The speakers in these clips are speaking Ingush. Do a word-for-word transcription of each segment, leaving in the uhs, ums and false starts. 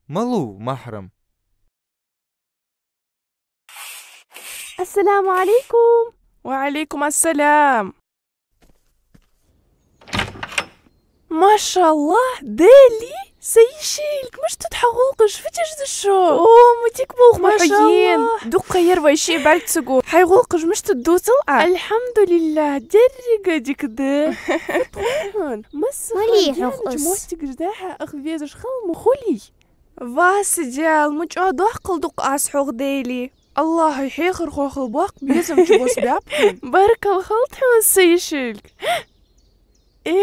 Малув махьрам? السلام عليكم. وعليكم السلام. ما شاء الله, Дели, са йишилг, мишта да хьа гӀулакхаш, фу деш да шо? О, ма дика болх ма хьо ена. Дукха яр вай шиъ бӀарг ца го. Хьай гӀулакхаш мишта да, дувцал Ӏа? الحمد لله, деррига дика да. Масса хьо дегаш да хьа, ах везаш хала ма хулий. Ва са Даьла, ма чӀоагӀа доккхал дукха аз хьох, Дели. АллахӀа хьехархо хила боккха безам чу бос баьб хьона. Баркал хилда хьона, са йишилг. Э,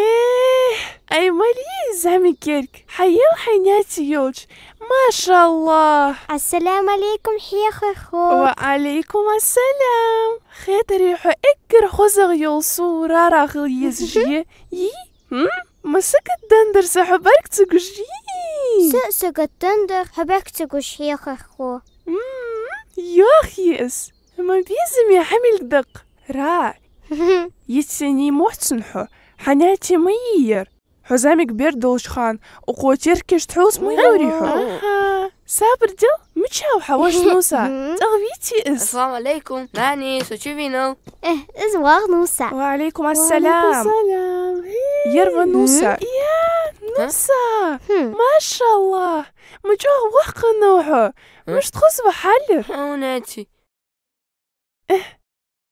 ай, малий зӀамига керг, хьаел хьай Няти йолча. Машаллахь. السلام عليكم, хьехархо. وعليكم السلام. Хетарий хьо эггара хозагӀа йола сув рара хила езаш я? Йий? Хм? Ма сагатденна дар са хьо бӀарг ца гуш? Йий? Са а сагатденна дар хьо бӀарг ца гуш, хьехархо. М, йоах я из. Ма безаме хьа милк даккха. Ра. Йицъенний мотт сона хьо. Хьа Няти ма йий ер. Хьо зӀамига бер долча хана укхо теркашта хьовса ма йоврий хьо? Аха. Сабар дел, мичав хьа воша Нуса? ТӀагӀа вийций из? السلام عليكم. Нани, со чувийнав. Э, из воагӀа Нуса. وعليكم السلام. Ер ва Нуса? Я, Нуса! Машаллахь! Ма чӀоагӀа воккха хиннав хьо. Мишта хоза ва хьал? Хьо, Няти. Э,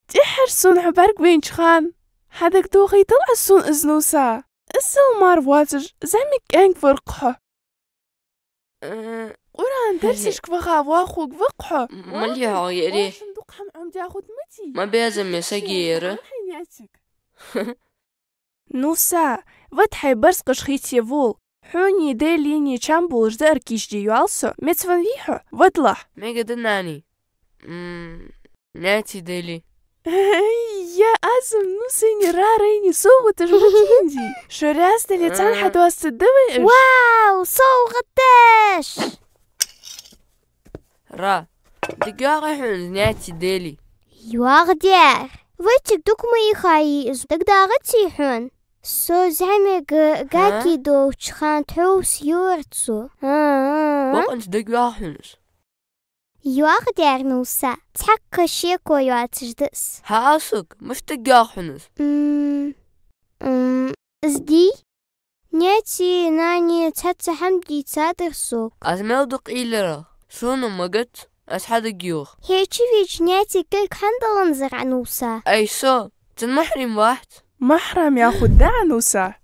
тӀеххьара сона хьо бӀаргавайнача хана хьа дагадохийтал Ӏа сона из, Нуса? Иззал мара воацаш зӀамига кӀаьнк вар-кх хьо. Э, Къуръан дарсашка ваха воаккхаргва-кх хьо. Малий хьогӀ яр? Оаш дукха хӀама Ӏомадаь хургда ма дий. Ма безаме саг я ер. Хьай Няти. Нуса, вад хьай барзкъаш хийце вола. Хьонеи Делиеи чам болаш даар кийчде йоал со. Меца венна вий хьо? Вад лахь. Мегаргда, Нани. М, Няти, Дели. Я Азам, Нусайни Рарайни совгӀаташ ма тӀадий. Шо раьза дале, царна хьадоастаргда вай уж. Вау, совгӀаташ! Ра, дагайоагӀий хьона из Няти, Дели? ЙоагӀа, дер. Вай цига дукха ма ихай из, дагадоагӀаций хьона? Со зӀамига гаги долча хана тхьовса йора цо. А-а-а. Бакъонца дагайоагӀий хьона из? ЙоагӀа, дер, Нуса, цхьаккха шеко йоацаш да из. ХӀаа, саг, мишта дагайоагӀий хьона из? М, м, из дий? Няти, Нани цхьацца хӀама дийцадар сога. Аз мел дукха уйла йир, сона ма гоц, аз хьадагайоах. Хьо чувеча Няти кулг хӀана даланзар Ӏа, Нуса? Ай, со цун махьрам вац. Махьрам яхаргда Ӏа, Нуса?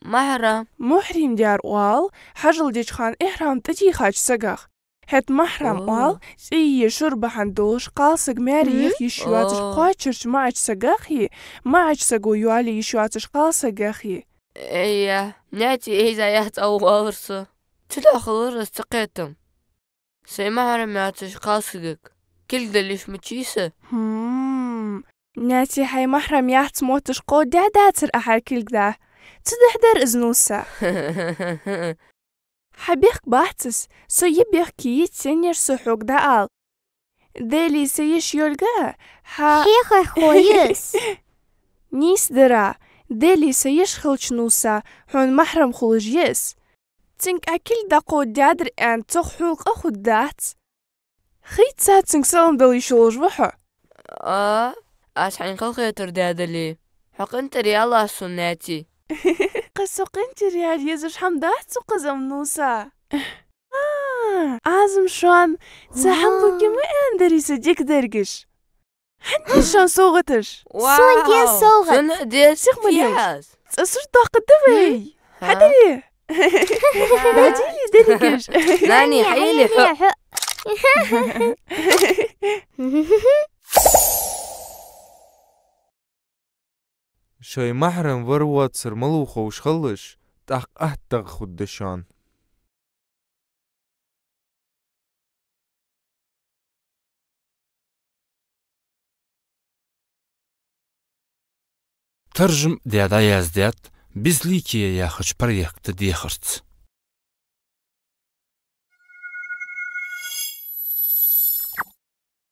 Махьрам. Мухьрим дар оал хьажол деча хана ихьрам тӀадийхача сагах. ХӀаьта махьрам оал цӀий е шура бахьан долаш кхалсаг маьре яха йиш йоацаш кхоачарча маӀача сагах е маӀача саго йоалае йиш йоацаш кхалсагах е. Эй, я, Няти, эй, заяц, ау, оалар со. Цудухьа хилар из цакхетам. Сай махьрам яцача кхалсагага кулг дала йиш мичай са? Хм. Няти, хьай махьрам яц мотташ кховдадаь дацар Ӏа хьай кулг да? Цудухьа дар из, Нуса. Хьа бехк бац из, со я бехке йицъеннаяр, со хьога дӀаала. Дели са йиша йолга, хьа хьехархо я из. Нийса дар, Дели са йиша хилча, Нуса, хьона махьрам хулаш я из. Цунга Ӏа кулг дӀакховдадаьдар аьнна, цох хьона къа хургдац. Хийццацанга салам дала йиш йолаш ва хьо? А, аз хьайна халахетар даь дале, хьо къинтӀера ялалахь сона, Няти. Кхы со къинтӀера яла езаш хӀама дац цу кхазам, Нуса. А, Азам, шоана цхьа хӀама буге ма аьннадарий са дикадаргаш. ХӀанз шоана совгӀаташ. Сона де совгӀат. Сона де сих ма ле. Цкъа сурт доаккхаргда вай. Хьадари? Дадили дерригаш. Нани, хьаели хьо. Шоай махьрам вар-воацар малув ховш хилалаш, тӀаккха атта дагӀа хургда шоана. Таржам даь дӀаяздаьд «Безликие» яхача проекта дехарца.